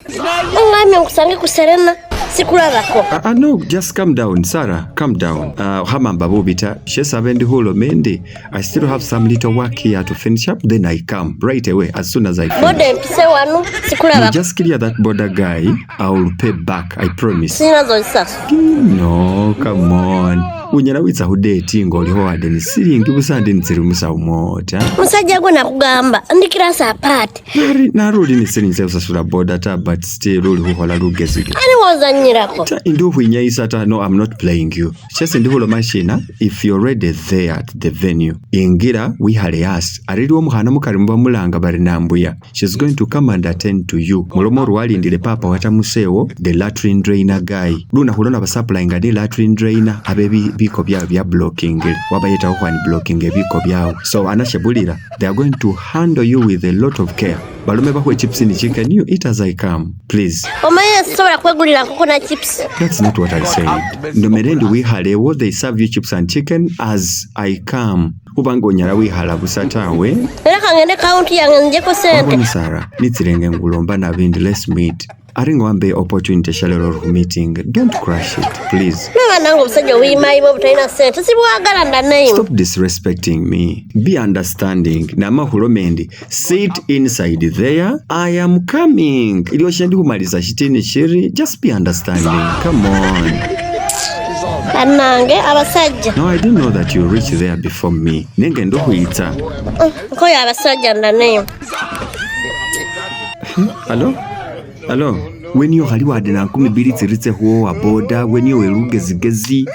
Ongambye nkusange ku Serena, sikulabako. No, just calm down, Sarah, calm down. Khamamba bubi ta. Shesi abe ndi khuloma endi I still have some little work here to finish up, then I come right away as soon as I finish. Boda empise wano, You sikulabako. just clear that border guy, I will pay back, I promise. Sirina z'ozisasula. No, come on. Unyala witsa khu date ng'olikho wade ni silingi busa ndi nitsili musawu mwowo ta. Musajja gwe nakugamba ndi class apart. Nari nari uli ni silingi tsekhusasula boda ta, but still uli khukhola lugezige. Ani wozannyirako? Ta indi ukhwinyayisa ta, no, I'm not playing you. Shesi ndi khuloma shina, if you're already there at the venue, ingira wikhale asi. Ariliwo omukhana mukari mubamulanga bari Nambuya. She's going to come and attend to you. Mulomo ori walindile papa watamusewo, the latrine drainer guy. Lunakhu luno basupplyinga ni latrine drainer, abe biko byawe bya blockingile. Wabayeta khukhwani blocking ebiko byawe. So anashebulila, they are going to handle you with a lot of care. Balume bakhwe chips ni chicken, you eat as I come, please. Omanyi sisobola kwegulira nkoko na chips. That's not what I said. Ndomere ndi wikhalewo, they serve you chips and chicken as I come. Khubanga onyala wikhala busa tawe. Era kangende kaunti yange nzijeko sente. Wabona Sarah, nitsilenge ngulomba nabindi, let's meet. Ari nga wambe opportunity shalelo ori meeting. Don't crush it, please. Naba nange obusajja obuyimayima obutalina sente sibwagala ndaname. Stop disrespecting me. Be understanding. Namakhulome ndi sit inside there. I am coming. Iliwo shendi khumalisa shitini shiri. Just be understanding. Come on. Bannange abasajja. No, I didn't know that you reach there before me. Nenge ndokhwitsa. Nkoyo abasajja ndaname. Hello? Hello? Weniyo khali wade na 20 tsiritse khuwa boda weniyo welugezigezi.